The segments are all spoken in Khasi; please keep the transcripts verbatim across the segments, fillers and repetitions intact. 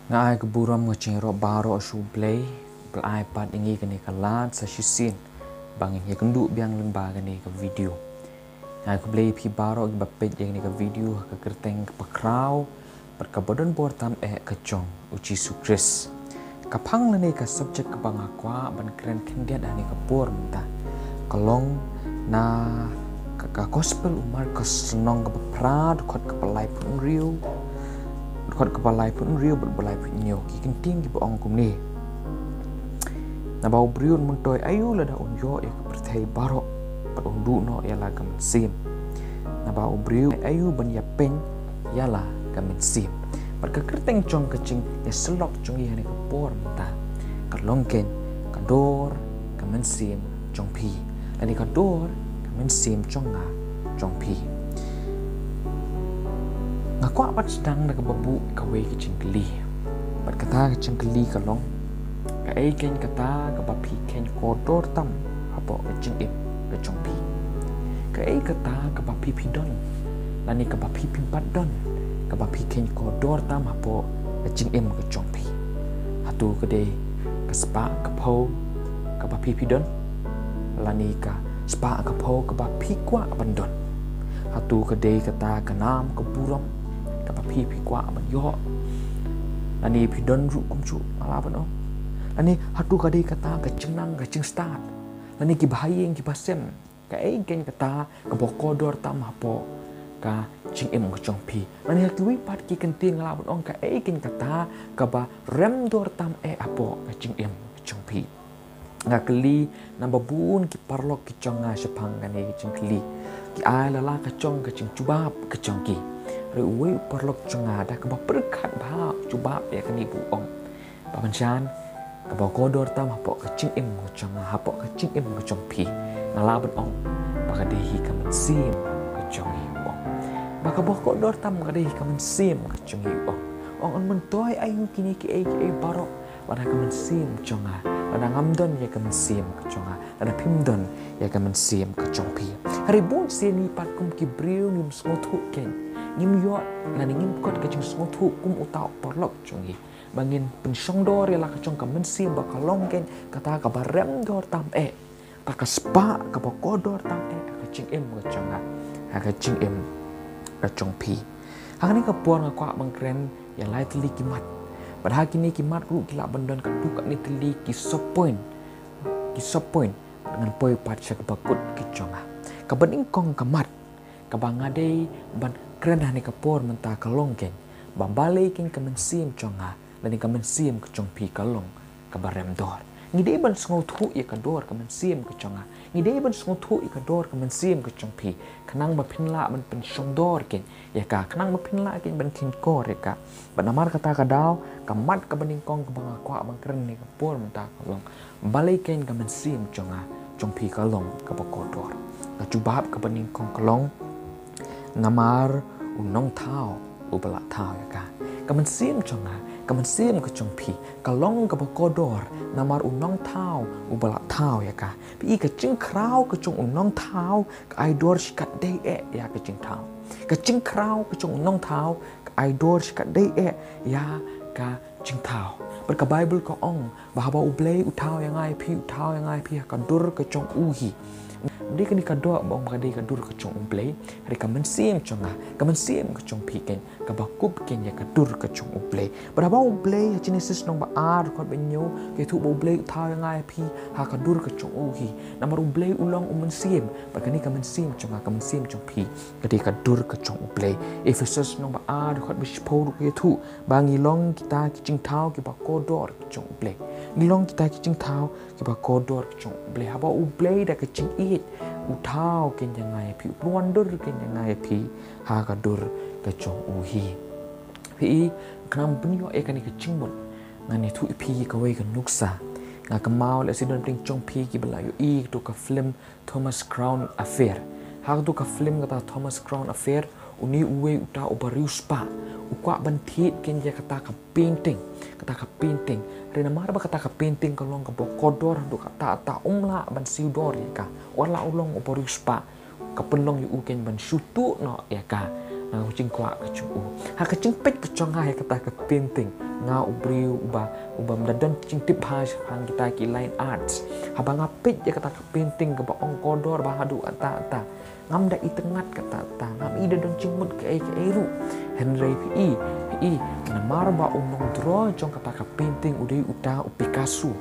Nga ai ka burom ka jingïaroh baroh sha U Blei ba la ai pat ïa ngi kane ka lad sa shisien ba ngin ïakynduh biang lyngba kane ka video. Nga ai khublei ïa phi baroh kiba peit ïa kane ka video ha ka kyrteng kaba khraw bad kaba don bor tam eh ka jong U Jisu Khrist. Ka phang lane ka subject kaba nga kwah ban kren khyndiat ha kane ka por mynta ka long na ka, ka gospel u Markos, lynnong kaba phra, dkhot kaba laiphew hynriew, dkhot kaba laiphew hynriew bad ba laiphew hynñiew. Ki kyntien kiba ong kumne: Naba u briew un myntoi aïu lada un ïoh ïa ka pyrthei baroh bad un duh noh ïa la ka mynsiem? Naba u briew aïu ban ïapeiñ ïa la ka mynsiem? Bad ka kyrteng jong ka jingïasyllok jong ngi ha kane ka por mynta ka long keiñ ka dor ka mynsiem jong phi, lane ka dor ka mynsiem jong nga jong phi. Nga kwah ban sdang da kaba buh kawei ka jingkylli. Bad kata ka jingkylli ka long: kaei keiñ kata kaba phi kheiñ kordor tam hapoh ka jingim ka jong phi? Kaei kata kaba phi phi don, lane kaba phi phim pat don, kaba phi kheiñ kordor tam hapoh ka jingim ka jong phi? Hato ka dei ka spah ka phew kaba phi phi don, lane ka spah ka phew kaba phi kwah ban don? Hato ka dei kata ka nam ka burom kaba phi phi kwah ban ïoh, lane phi don ruh kumjuh, nga lah ban ong? Lane hato ka dei kata ka jingnang ka jingstad, lane kiba ha ïing kiba sem? Kaei keiñ kata kaba kordor tam hapoh ka jingim ka jong phi? Lane ha kiwei pat ki kyntien, nga lah ban ong, kaei keiñ kata kaba rem dor tam eh hapoh ka jingim ka jong phi? Nga kylli namar ba bun ki paralok ki jong nga shaphang kane ka jingkylli, ki ai la la ka jong ka jingjubab ka jong ki. Hynrei uwei u paralok jong nga da kaba pyrkhat bha u jubab ïa kane, u ong ba, Mynsiem, kaba kordor tam hapoh ka jingim ka jong nga, hapoh ka jingim ka jong phi, nga lah ban ong ba ka dei hi ka mynsiem ka jong ngi, u ong. Ba kaba kordor tam ka dei hi ka mynsiem ka jong ngi, u ong. U ong, un myntoi aïu kine kiei kiei baroh lada ka mynsiem jong nga, lada ngam don ïa ka mynsiem ka jong nga, lada phim don ïa ka mynsiem ka jong phi? Hynrei bun sien ngi pat kum ki briew ngim sngewthuh keiñ, ngim ïoh lane ngim kot ka jingsngewthuh kum uta u paralok jong ngi, ba ngin pynshongdor ïa la ka jong ka mynsiem ba ka long keiñ kata kaba rem dor tam eh, kata ka spah kaba kordor tam eh ha ka jingim ka jong nga, ha ka jingim ka jong phi. Ha kane ka por nga kwah ban kren ïa lai tylli ki mat. Bad ha kine ki mat ruh ki lah ban don katto katne tylli ki sub point, ki sub point. Ngan poi pat sha kaba kut ka jong nga. Kaba nyngkong ka mat kaba nga dei ban kren ha kane ka por mynta ka long keiñ ba balei keiñ ka mynsiem jong nga lane ka mynsiem ka jong phi ka long kaba rem dor. Ngi dei ban sngewthuh ïa ka dor ka mynsiem ka jong nga, ngi dei ban sngewthuh ïa ka dor ka mynsiem ka jong phi, khnang ba phin lah ban pynshongdor keiñ ïa ka, khnang ba phin lah keiñ ban kheiñkor ïa ka. Bad namar kata ka daw, ka mat kaba nyngkong kaba nga kwah ban kren ha kane ka por mynta ka long: Balei keiñ ka mynsiem jong nga, jong phi ka long kaba kordor? Ka jubab kaba nyngkong ka long: Namar u nongthaw uba la thaw ïa ka. Ka mynsiem jong nga, ka mynsiem ka jong phi ka long kaba kordor namar u nongthaw uba la thaw ïa ka. Phi i, ka jingkhraw ka jong u nongthaw ka ai dor shikatdei eh ïa ka jingthaw. Ka jingkhraw ka jong u nongthaw ka ai dor shikatdei eh ïa ka jingthaw. Bad ka Baibl ka ong ba haba U Blei u thaw ïa nga ïa phi, u thaw ïa nga ïa phi ha ka dur ka jong u hi. Ym dei kane ka doh ba ong ba ka dei ka dur ka jong U Blei, hynrei ka mynsiem jong nga, ka mynsiem ka jong phi keiñ kaba kup keiñ ïa ka dur ka jong U Blei. Bad haba U Blei, ha Jenesis lynnong ba ar dkhot ba hynñiew, ka ïathuh ba U Blei u thaw ïa nga ïa phi ha ka dur ka jong u hi. Namar U Blei u long u mynsiem, bad kane ka mynsiem jong nga, ka mynsiem jong phi, ka dei ka dur ka jong U Blei. Ephesos lynnong ba ar dkhot ba shiphew ruh ka ïathuh ba ngi long kita ki jingthaw kiba kordor ki jong U Blei. Ngi long kita ki jingthaw kiba kordor ki jong U Blei. Haba U Blei da ka jingïeit u thaw keiñ ïa nga ïa phi, u pynwandur keiñ ïa nga ïa phi ha ka dur ka jong u hi. Phi i, khnang ban ïoh ïa kane ka jingmut, ngan ïathuh ïa phi kawei ka nuksa. Nga kynmaw lehse don pdeng jong phi kiba la ïohi kato ka film Thomas Crown Affair. Ha kato ka film kata Thomas Crown Affair, une uwei uta uba riewspah u kwah ban thied keiñ ïa kata ka painting, kata ka painting. Hynrei namar ba kata ka painting ka long kaba kordor haduh katta katta, um lah ban siew dor ïa ka. Wat la u long uba riewspah, ka pynlong ïa u keiñ ban siew tuh noh ïa ka na ka jingkwah ka jong u. Ha ka jingpeit ka jong nga ïa kata ka painting, Nga u briew uba, uba ym da don jingtip bha shaphang kita ki line arts. Haba nga peit ïa kata ka painting kaba ong kordor bha haduh katta katta, ngam da itynnad katta katta, ngam i da don jingmut kaei kaei ruh. Hynrei phi i, phi i, namar ba u nongdraw jong kata ka painting u dei uta u Picasso.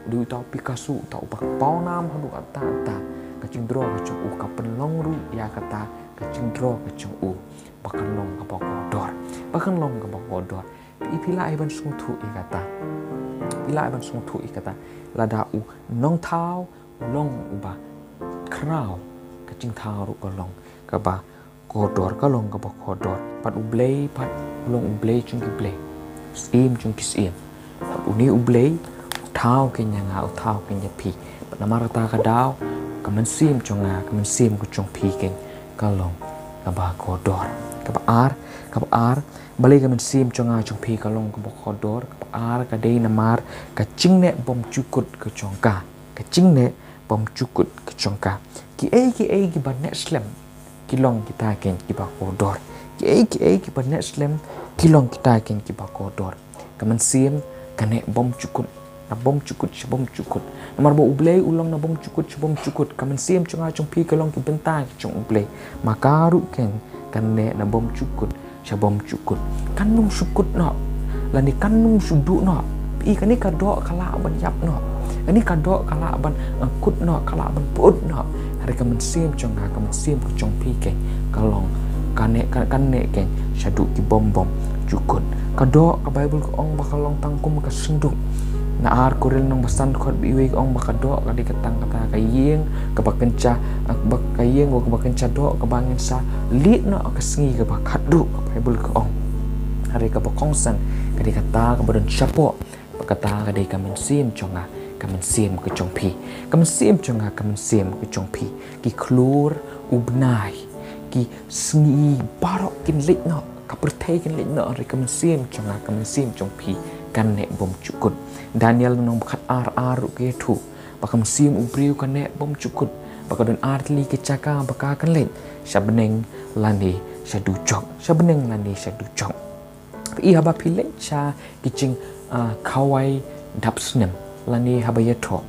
U dei uta u Picasso, uta uba pawnam haduh katta katta. Ka jingdraw ka jong u ka pynlong ruh ïa kata ka jingdraw ka jong u ba kan long kaba kordor. Ba kan long kaba kordor. Phi i, phi lah ban sngewthuh ïa kata. Phi lah ban sngewthuh ïa kata. Lada u nongthaw u long uba khraw, ka jingthaw ruh ka long kaba kordor, ka long kaba kordor. Bad U Blei pat u long U Blei jong ki blei, Syiem jong ki syiem. Bad une U Blei u thaw keiñ ïa nga, u thaw keiñ ïa phi. Bad namar kata ka daw, ka mynsiem jong nga, ka mynsiem ka jong phi keiñ ka long kaba kordor. Kaba ar, kaba ar, balei ka mynsiem jong nga jong phi ka long kaba kordor? Kaba ar ka dei namar ka jingneh bymjukut ka jong ka. Ka jingneh bymjukut ka jong ka. Kiei kiei kiba neh slem ki long kita keiñ kiba kordor. Kiei kiei kiba neh slem ki long kita keiñ kiba kordor. Ka mynsiem ka neh bymjukut, na bymjukut sha bymjukut. Namar ba U Blei u long na bymjukut sha bymjukut, ka mynsiem jong nga jong phi ka long ki bynta ki jong U Blei. Ma ka ruh keiñ kan neh na bymjukut sha bymjukut. Kan ym shu kut noh, lane kan ym shu duh noh. Phi i, kane ka doh ka lah ban ïap noh. Kane ka doh ka lah ban, eh, kut noh, ka lah ban pyut noh. Hynrei ka mynsiem jong nga, ka mynsiem ka jong phi keiñ ka long, ka neh, ka, kan neh keiñ shaduh ki bym bymjukut. Ka doh, ka Baibl ka ong ba ka long tang kum ka synduk. Na Ar Korinth lynnong ba san dkhot ba wei ka ong ba ka doh ka dei ka tang kata ka ïing kaba kynja, kaba, ka ïing kaba kynja doh kaba ngin sa lieh noh ha ka sngi kaba khatduh, ka Baibl ka ong. Hynrei kaba kongsan ka dei kata kaba don shapoh, ba kata ka dei ka mynsiem jong nga, ka mynsiem ka jong phi. Ka mynsiem jong nga, ka mynsiem ka jong phi. Ki khlur u bnai, ki sngi baroh kin leit noh, ka pyrthei kan leit noh, hynrei ka mynsiem jong nga, ka mynsiem jong phi kan neh bymjukut. Daniel lynnong ba khat ar, ar ruh ka ïathuh ba ka mynsiem u briew ka neh bymjukut, ba ka don ar tylli ki jaka ba ka kan leit, sha bneng lane sha dujok, sha bneng lane sha dujok. Phi i, haba phi leit sha ki jing, ah, khawai dap snem lane haba ïathoh,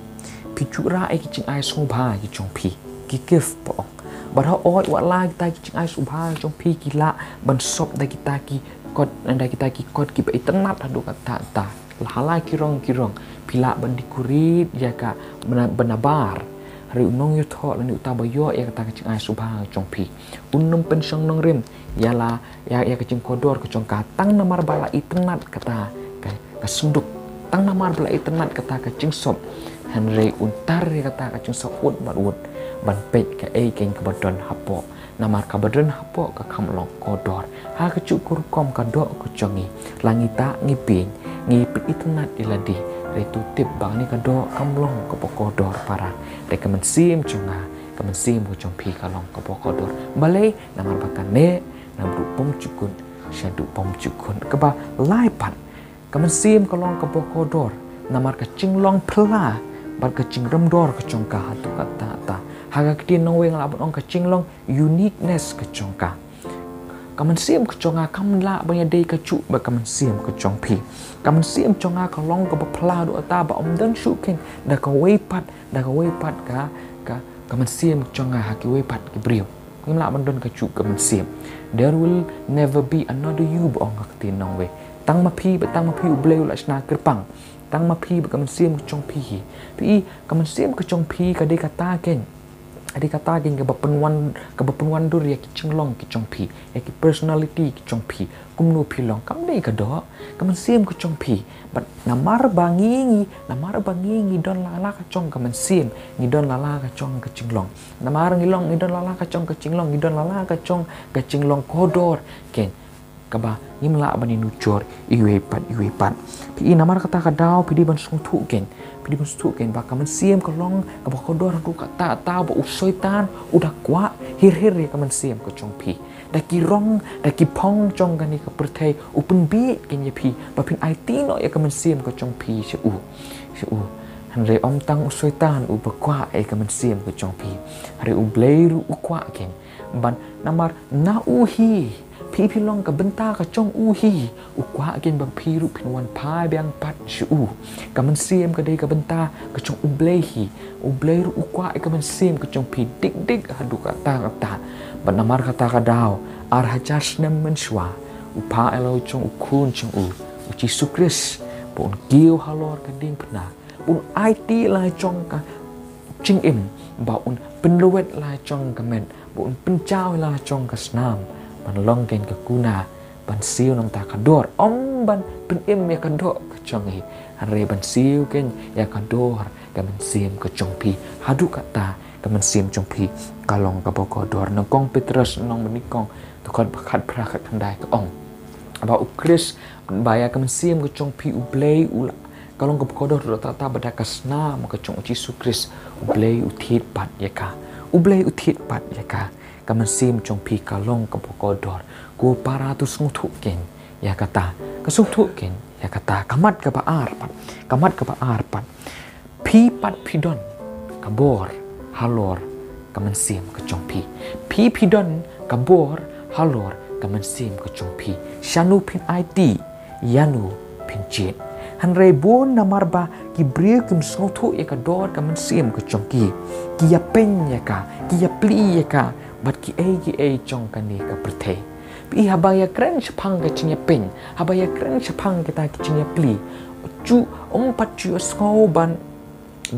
phi ju rah ïa ki jingai sngewbha ki jong phi, ki gift ba ong. Bad hooid, wat la kita ki jingai sngewbha ki jong phi ki lah ban sop da kita ki kot, da kita ki kot kiba itynnad haduh katta katta. La ha la ki rong ki rong phi lah ban decorate ïa ka bana-, banabar. Hynrei u nongïathoh lane uta ba ïoh ïa kata ka jingai sngewbha ka jong phi, un ym pynshong nongrim ïa la, ïa, ïa ka jingkordor ka jong ka tang namar ba la itynnad kata ka, ka synduk, tang namar ba la itynnad kata ka jingsop. Hynrei un tar ïa kata ka jingsop wut bad wut ban peit kaei keiñ kaba don hapoh. Namar kaba don hapoh ka kham long kordor. Ha kajuh ka rukom ka doh ka jong ngi, la ngi tah ngi pyn, ngi pyn-itynnad ïa lade. Hynrei to tip ba kane ka doh kam long kaba kordor para. Hynrei ka mynsiem jong nga, ka mynsiem ka jong phi ka long kaba kordor. Balei? Namar ba ka neh na bymjukut shaduh bymjukut. Kaba lai pat, ka mynsiem ka long kaba kordor namar ka jinglong phylla bad ka jingrem dor ka jong ka haduh katta katta. Ha ka ktien nongwei nga lah ban ong ka jinglong uniqueness ka jong ka. Ka mynsiem ka jong nga kam lah ban ïadei kajuh bad ka mynsiem ka jong phi. Ka mynsiem jong nga ka long kaba phylla haduh katta ba ym don shuh keiñ da kawei pat, da kawei pat ka, ka, ka mynsiem ka jong nga ha kiwei pat ki briew. Ngim lah ban don kajuh ka mynsiem. There will never be another you, ba ong ka ktien nongwei. Tang ma phi, bad tang ma phi U Blei u la shna kyrpang. Tang ma phi bad ka mynsiem ka jong phi hi. Phi i, ka mynsiem ka jong phi ka dei kata keiñ, ka dei kata keiñ kaba pynwan, kaba pynwandur ïa ki jinglong ki jong phi, ïa ki personality ki jong phi. Kumno phi long, kam dei ka doh, ka mynsiem ka jong phi. Bad namar ba ngi, ngi, namar ba ngi, ngi don la la ka jong ka mynsiem, ngi don la la ka jong ka jinglong. Namar ngi long, ngi don la la ka jong ka jinglong, ngi don la la ka jong ka jinglong kordor keiñ, kaba ngim lah ban ïanujor iwei pat iwei pat. Phi i, namar kata ka daw phi dei ban sngewthuh keiñ, phi dei ban sngewthuh keiñ ba ka mynsiem ka long kaba kordor haduh katta katta ba u Soitan u da kwah hir hir ïa ka mynsiem ka jong phi. Da ki rong, da ki phong jong kane ka pyrthei u pynbieit keiñ ïa phi ba phin aiti noh ïa ka mynsiem ka jong phi sha u, sha u. Hynrei ym tang u Soitan uba kwah ïa ka mynsiem ka jong phi, hynrei U Blei ruh u kwah keiñ. Ban namar na u hi Phi, phi long ka bynta ka jong u hi. U kwah kein ba phi ruh phin wan phai biang pat sha u. Ka mynsiem ka dei ka bynta ka jong U Blei hi. U Blei ruh u kwah ïa ka mynsiem ka jong phi dik dik haduh katta katta. Bad namar kata ka daw, ar hajar snem mynshuwa, u phah ïa la u jong u khun jong u, u Jisu Khrist, ba un kiew halor ka diengphna, ba un aiti la jong ka jingim, ba un pynlwet la jong ka met, ba un pynjaw la jong ka snam, ban long kein ka kuna, ban siew namar ka dor, ym ban pynim ïa ka doh ka jong ngi, hynrei ban siew kein ïa ka dor ka mynsiem ka jong phi. Haduh katta ka mynsiem jong phi ka long kaba kordor. Nyngkong Petros, nyngkong ba nyngkong, dkhot ba khatphra khatkhyndai ka ong ba U Khrist, ba ïa ka mynsiem ka jong phi U Blei u la, ka long kaba kordor, ruh katta ba da ka snam ka jong U Jisu Khrist, U Blei u thied pat ïa ka. U Blei u thied pat ïa ka. Ka mynsiem jong phi ka long kaba kordor. Ko para, to sngewthuh kein ïa kata. Ka sngewthuh kein ïa kata. Ka mat kaba ar pat. Ka mat kaba ar pat. Phi pat phi don ka bor halor ka mynsiem ka jong phi. Phi phi don ka bor halor ka mynsiem ka jong phi. Shano phin aiti, ïano phin jied. Hynrei bun namar ba ki briew kim sngewthuh ïa ka dor ka mynsiem ka jong ki, ki ïapeiñ ïa ka, ki ïapli ïa ka bad kiei kiei jong kane ka pyrthei. Phi, haba ïakren shaphang ka jingïapeiñ, haba ïakren shaphang kita ki jingïapli, ju, ym pat ju ïohsngew ban,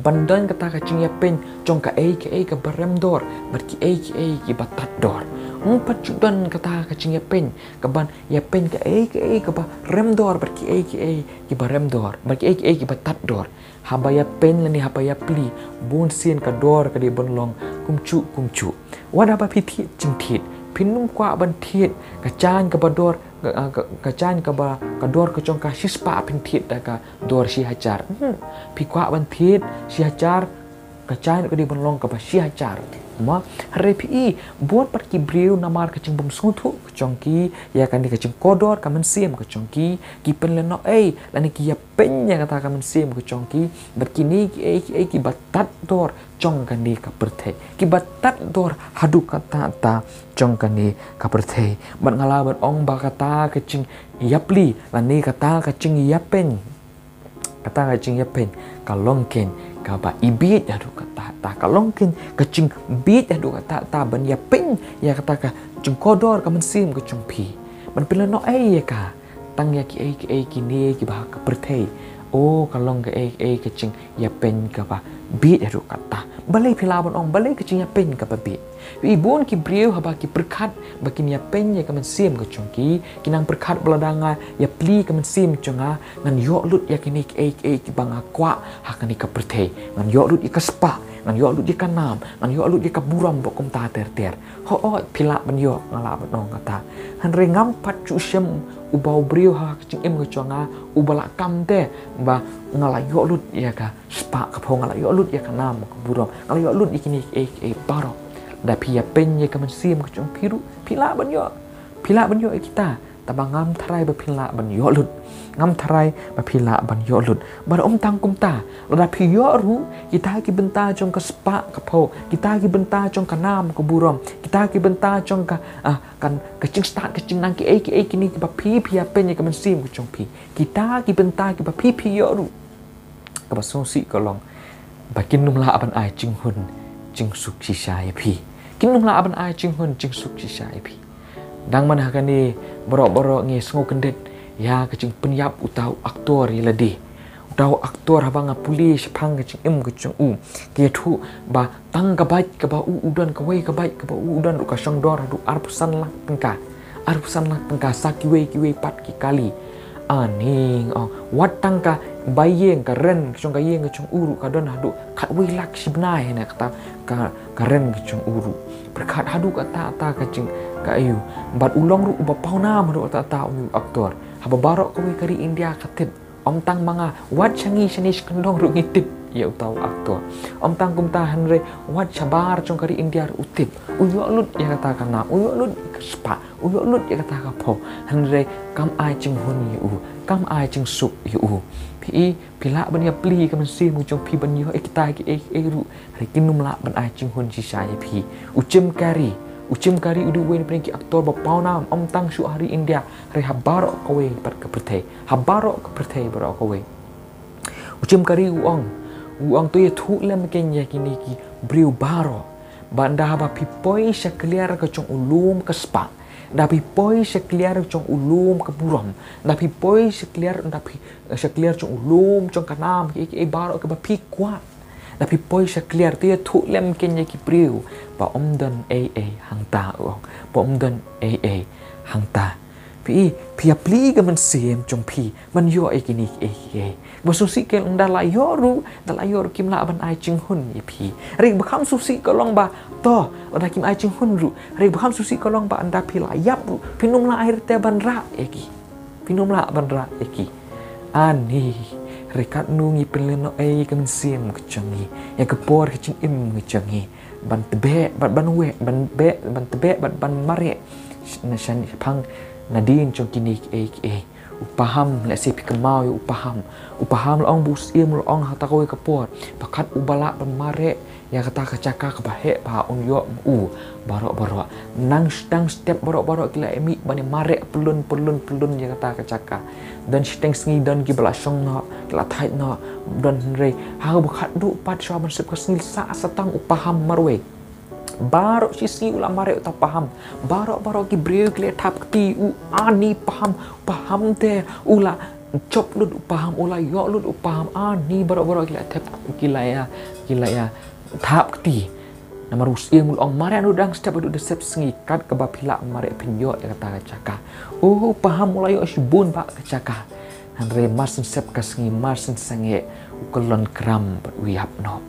ban don kata ka jingïapeiñ jong kaei kaei kaba rem dor bad kiei kiei kiba tad dor. Ym pat ju don kata ka jingïapeiñ kaban ïapeiñ kaei kaei kaba rem dor bad kiei kiei kiba rem dor bad kiei kiei kiba tad dor. Haba ïapeiñ lane haba ïapli, bun sien ka dor ka dei ban long kumjuh kumjuh. Wat haba phi thied jingthied, phin ym kwah ban thied ka jaiñ kaba dor, ka, ka, ka jaiñ kaba ka dor ka jong ka shispah, phin thied da ka dor shi hajar. Hmm. Phi kwah ban thied shi hajar, ka jaiñ ka dei ban long kaba shi hajar. Mo, hynrei phi i, bun pat ki briew namar ka jingbym sngewthuh ka jong ki ïa kane ka jingkordor ka mynsiem ka jong ki, ki pynlehnohei lane ki ïapeiñ ïa kata ka mynsiem ka jong ki bad kine kiei kiei kiba tad dor jong kane ka pyrthei, kiba tad dor haduh katta katta jong kane ka pyrthei. Bad nga lah ban ong ba kata ka jingïapli lane kata ka jingïapeiñ, kata ka jingïapeiñ ka long kein kaba ibiej haduh katta katta, ka long kein ka jingbiej haduh katta katta ban ïapeiñ ïa kata ka jingkordor ka mynsiem ka jong phi, ban pynlehnohei ïa ka tang ïa kiei kiei kine kiba ha ka pyrthei. O, ka long kaei kaei ka jingïapeiñ kaba biej haduh katta. Balei phi lah ban ong balei ka jingïapeiñ kaba biej? Phi i, bun ki briew haba ki pyrkhat ba kin ïapeiñ ïa ka mynsiem ka jong ki, ki nang pyrkhat ba lada nga ïapli ka mynsiem jong nga, ngan ïoh lut ïa kine kiei kiei kiba nga kwah ha kane ka pyrthei. Ngan ïoh lut ïa ka spah, ngan ïoh lut ïa ka nam, ngan ïoh lut ïa ka burom bad kumta ter ter. Hooid, phi lah ban ïoh, nga lah ban ong kata. Hynrei ngam pat ju shem uba u briew ha ka jingim ka jong nga uba lah kam te ba nga lah ïoh lut ïa ka spah ka phew, nga lah ïoh lut ïa ka nam ka burom, nga lah ïoh lut ïa kine kiei kiei baroh. Lada phi ïapeiñ ïa ka mynsiem ka jong phi ruh, phi lah ban ïoh. Phi lah ban ïoh ïa kita. Tangba ngam tharai ba phi lah ban ïoh lut. Ngam tharai ba phi lah ban ïoh lut. Bad ym tang kumta, lada phi ïoh ruh kita ki bynta jong ka spah ka phew, kita ki bynta jong ka nam ka burom, kita ki bynta jong ka, ah, kan, ka jingstad ka jingnang kiei kiei kine kiba phi phi ïapeiñ ïa ka mynsiem ka jong phi, kita ki bynta kiba phi phi ïoh ruh, kaba sngewsih ka long ba kin ym lah ban ai jinghun jingsuk shisha ïa phi. Kin ym lah ban ai jinghun jingsuk shisha ïa phi. Dang man ha kane baroh baroh ngi sngew kyndit ïa ka jingpynïap uta u aktor ïa lade. Uta u aktor, haba nga pule shaphang ka jingim ka jong u, ka ïathuh ba tang ka bike kaba u u don, kawei ka bike kaba u u don ruh ka shong dor haduh arphew san lak tyngka. Arphew san lak tyngka, sa kiwei kiwei pat ki kali. Ani, oh, wat tang ka bai ïing, ka rent ka jong ka ïing ka jong u ruh ka don haduh khatwei lak shi bnai, hynrei kata ka, ka rent ka jong u ruh. Pyrkhat haduh katta katta ka jing, ka aiu. Bad u long ruh uba pawnam haduh katta katta, u aktor. Haba baroh kawei ka ri India ka tip. Ym tang ma nga, wat sha ngi shane shi kyndong ruh ngi tip ïa uta u aktor. Ym tang kumta, hynrei wat shabar jong ka ri India ruh u tip. U ïoh lut ïa kata ka nam, u ïoh lut ïa ka spah, u ïoh lut ïa kata ka phew. Hynrei kam ai jinghun ïa u, kam ai jingsuk ïa u. Phi i, phi lah ban ïapli ïa ka mynsiem ka jong phi ban ïoh ïa kita kiei kiei ruh, hynrei kin ym lah ban ai jinghun shisha ïa phi. U Jim Carrey, U Jim Carrey u dei uwei na pdeng ki aktor ba pawnam, ym tang shu ha ri India, hynrei ha baroh kawei pat ka pyrthei. Ha baroh ka pyrthei baroh kawei. U Jim Carrey u ong, u ong to ïathuh lem kein ïa kine ki briew baroh. Ba ynda ba phi poi sha kliar ka jong u lum ka spah, ynda phi poi sha kliar ka jong u lum ka burom, ynda phi poi sha kliar, ynda phi sha kliar jong u lum jong ka nam, ki, ki, baroh kiba phi kwah. Ynda phi poi sha kliar, to ïathuh lem kein ïa ki briew ba ym don ei ei hangta, u ong, ba ym don ei ei hangta. Phi, phi ïa plie ka mynsiem jong phi ban ïoh ïa kine kiei kiei. Ba sngewsih kein ynda la ïoh ruh, ynda la ïoh ruh kim lah ban ai jinghun ïa phi. Hynrei ba kham sngewsih ka long ba, to, lada kim ai jinghun ruh, hynrei ba kham sngewsih ka long ba ynda phi la ïap ruh, phin ym lah hi ruh te ban rah ïa ki. Phin ym lah ban rah ïa ki. Ani, hynrei katno ngi pynlehnohei ïa ka mynsiem ka jong ngi, ïa ka por ka jingim ka jong ngi ban tbeh, ban, ban weh, ban beh, ban tbeh, ban, ban mareh na sha, shaphang nadien jong kine kiei kiei. U Paham, lehse phi kynmaw ïa u Paham. U Paham la ong ba u Syiem u la ong ha kata kawei ka por ba kat uba lah ban mareh ïa kata ka jaka kaba heh bha un ïoh ma u baroh baroh. Nang shiteng step baroh baroh ki la ïa mih ban ïa mareh pyllun pyllun pyllun ïa kata ka jaka. Don shiteng sngi don kiba la shong noh, ki la thait noh, don, hynrei ha kaba khatduh pat shuwa ban sep ka sngi sah sa tang u Paham marwei. Baroh shi sngi u la mareh uta u Paham. Baroh baroh ki briew ki la thap kti, u ani Paham, Paham te u la jop lut u Paham, u la ïoh lut u Paham, ani baroh baroh ki la thep, ki la ïa, ki la ïa thap kti. Namar u Syiem u la ong mareh noh dang step haduh da sep sngi, kat kaba phi lah mareh phin ïoh ïa kata ka jaka. Oh, u Paham u la ïoh shibun bah ka jaka. Hynrei mar shen sep ka sngi, mar shen sangeh, u kyllon kram bad u ïap noh.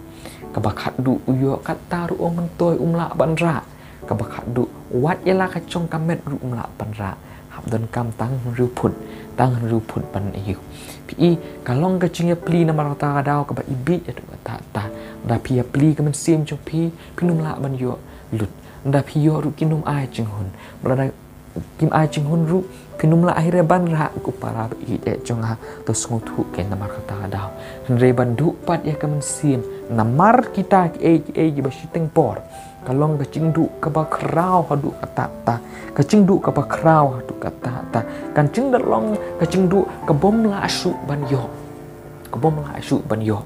Kaba khatduh u ïoh katta ruh, ym myntoi, um lah ban rah. Kaba khatduh wat ïa la ka jong ka met ruh um lah ban rah. Hap donkam tang hynriew phut, tang hynriew phut ban ïoh. Phi i, ka long ka jingïaplie namar kata ka daw kaba ibiej haduh katta katta. Lada phi ïaplie ka mynsiem jong phi, phin ym lah ban ïoh lut. Lada phi ïoh ruh kin ym ai jinghun. Lada kim ai jinghun ruh, phin ym lah hi ruh ban rah, ko para baieit jong nga, to sngewthuh kein namar kata ka daw. Hynrei ban duh pat ïa ka mynsiem namar kita kiei kiei kiba shiteng por, ka long ka jingduh kaba khraw haduh katta katta. Ka jingduh kaba khraw haduh katta katta. Kan jingdon long ka jingduh kabym lah shuh ban ïoh. Kabym lah shuh ban ïoh.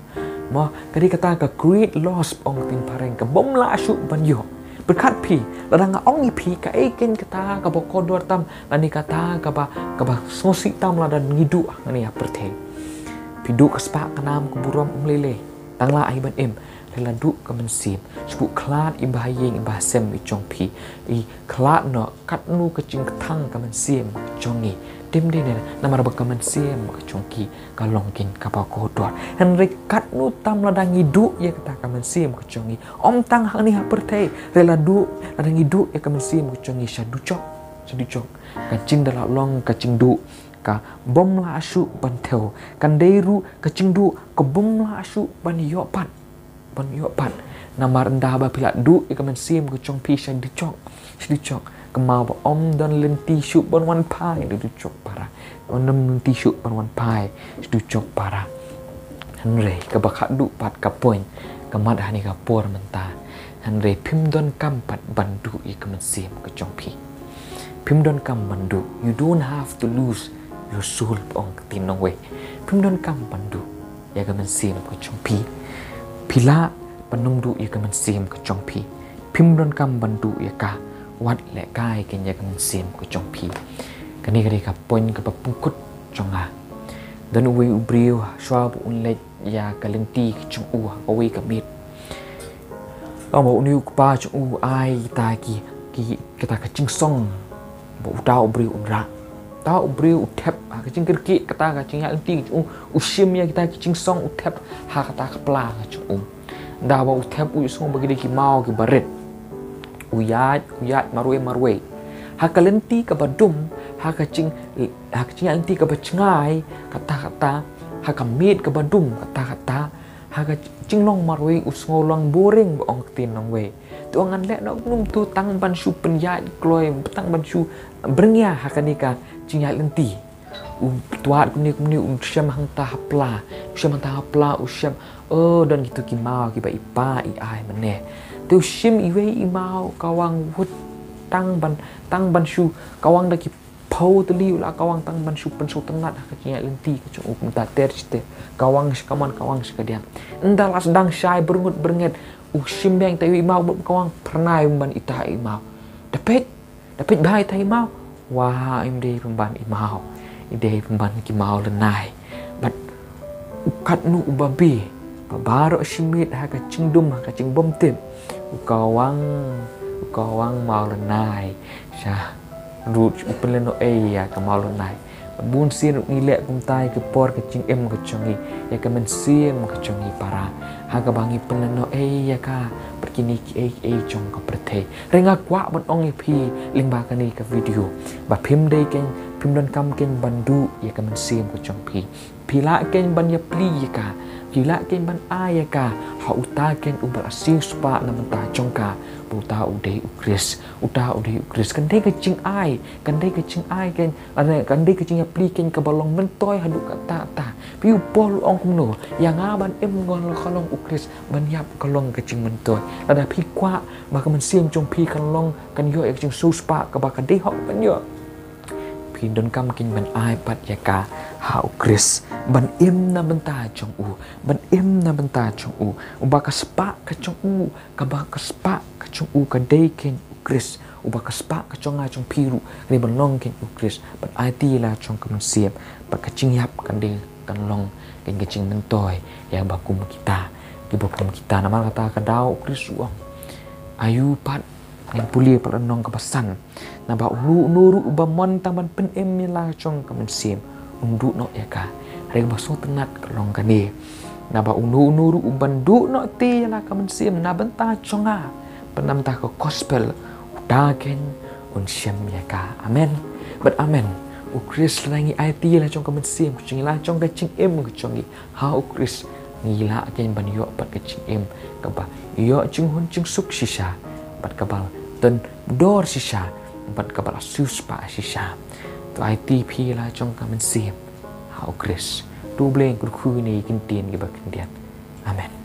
Mo, ka dei kata ka great loss, ong ka ktien phareng, kabym lah shuh ban ïoh. Pyrkhat phi, lada nga ong ïa phi kaei kein kata kaba kordor tam, lane kata kaba, kaba sngewsih tam lada ngi duh hangne ha pyrthei. Phi duh ka spah ka nam ka burom, ym lei lei. Tang lah hi ban im, hynrei la duh ka mynsiem. Shu khlad i bahaïing i bahasem i jong phi, i khlad noh katno ka jingkthang ka mynsiem ka jong ngi. Te ym dei ne, namar ba ka mynsiem ka jong ki ka long kein kaba kordor. Hynrei katno tam lada ngi duh ïa kata ka mynsiem ka jong ngi, ym tang hangne ha pyrthei, hynrei la duh, lada ngi duh ïa ka mynsiem ka jong ngi sha dujok, sha dujok. Ka jingdon la long ka jingduh kabym lah shuh ban thew. Kan dei ruh ka jingduh kabym lah shuh ban ïoh pat. Ban ïoh pat. Namar ynda ba phi la duh ïa ka mynsiem ka jong phi sha dujok, sha dujok, kynmaw ba ym don lynti shuh ban wan phai da dujok para. Ym don lynti shuh ban wan phai da dujok para. Hynrei kaba khatduh pat ka point ka mat hangne ka por mynta. Hynrei phim donkam pat ban duh ïa ka mynsiem ka jong phi. Phim donkam ban duh. You don't have to lose your soul, ong ka ktien nongwei. Phim donkam ban duh ïa ka mynsiem ka jong phi. Phi lah ban ym duh ïa ka mynsiem ka jong phi. Phim donkam ban duh ïa ka. Wat lehkai kein ïa ka mynsiem ka jong phi. Kane ka dei ka point kaba pynkut jong nga. Don uwei u briew shuwa ba un leit ïa ka lynti ka jong u ha kawei ka miet. Tang ba une u kpa jong u u ai kita ki, ki, kita ka jingsong ba uta u briew un rah. Uta u briew u thep ha ka jingkyrkieh kata ka jingïaid lynti ka jong u, u shim ïa kita ki jingsong u thep ha kata ka pla ka jong u. Ynda ba u thep u ïohsngew ba ki dei ki maw kiba rit. U ïaid, u ïaid marwei marwei. Ha ka lynti kaba dum, ha ka jing, ha ka jingïaid lynti kaba jngai, kata kata, ha ka miet kaba dum, kata kata, ha ka jinglong marwei u sngew long boring, ba ong ka ktien nongwei. Te u ong ngan leh noh kumno to tang ban shu pynïaid kloi, tang ban shu byrngïa ha kane ka jingïaid lynti. U twad kumne kumne u shem hangta ha pla, u shem hangta ha pla, u shem, oh, don kito ki maw kiba i pa i ai mynne. Te u shim iwei i maw ka wang wut. tang ban, tang ban shu kawang da ki phew tylli u la kawang tang ban shu pynsngewtynnat ha ka jingïaid lynti ka jong u, kumta ter shi ter, kawang shi kamon, kawang shi kadiang. Ynda la sdang shai byrngut byrnget, u shim biang ita i maw, bad kawang phyrnai ban ita i maw. Da peit, da peit bha ita i maw. Wa, im dei pynban i maw. I dei pynban ki maw lynnai. Bad u katno uba beh, ba baroh shi miet ha ka jingdum, ha ka jingbymtip, u kawang, u kawang maw lynnai. Sha, ruh u pynlehnohei ïa ka maw lynnai. Bun sien ruh ngi leh kumta ïa ka por ka jingim ka jong ngi, ïa ka mynsiem ka jong ngi para. Ha kaba ngi pynlehnohei ïa ka, bad kine kiei kiei jong ka pyrthei. Hynrei nga kwah ban ong ïa phi lyngba kane ka video, ba phim dei keiñ, phim donkam keiñ ban duh ïa ka mynsiem ka jong phi. Phi lah keiñ ban ïapli ïa ka, phi lah keiñ ban ai ïa ka ha uta keiñ uba la siewspah na bynta jong ka, ba uta u dei u Khrist, uta u dei u Khrist. Kan dei ka jingai, kan dei ka jingai keiñ, lane kan dei ka jingïapli keiñ kaba long myntoi haduh katta katta. Phi, u Paul u ong kumno, ïa nga ban im nga long, ka long u Khrist, ban ïap ka long ka jingmyntoi. Lada phi kwah ba ka mynsiem jong phi kan long, kan ïoh ïa ka jingsiewspah kaba ka dei hok ban ïoh, phi donkam keiñ ban ai pat ïa ka ha u Khrist, ban im na bynta jong u, ban im na bynta jong u. Uba ka spah ka jong u, kaba ka spah ka jong u ka dei keiñ u Khrist. Uba ka spah ka jong nga jong phi ruh ka dei ban long keiñ u Khrist, ban aiti la jong ka mynsiem, bad ka jingïap kan dei, kan long keiñ ka jingmyntoi ïa kiba kum kita, kiba kum kita. Namar kata ka daw u Khrist u ong, aïu pat, ngin pule pat lynnong kaba san. Naba uno uno ruh uba mon tang ban pynim ïa la jong ka mynsiem, un duh noh ïa ka. Hynrei kaba sngewtynnat ka long kane, naba uno uno ruh uban duh noh te ïa la ka mynsiem na bynta jong nga, bad na bynta ka gospel, uta keiñ un shem ïa ka. Amen. Bad amen. U Khrist, lada ngi aiti la jong ka mynsiem ka jong ngi, la jong ka jingim ka jong ngi ha u Khrist, ngi lah keiñ ban ïoh pat ka jingim kaba ïoh jinghun jingsuk shisha, bad kaba la don dor shisha, bad kaba la siewspah shisha. To aiti phi la jong ka mynsiem ha u Khrist. To U Blei un kyrkhu ïa kine ki ktien kiba khyndiat. Amen.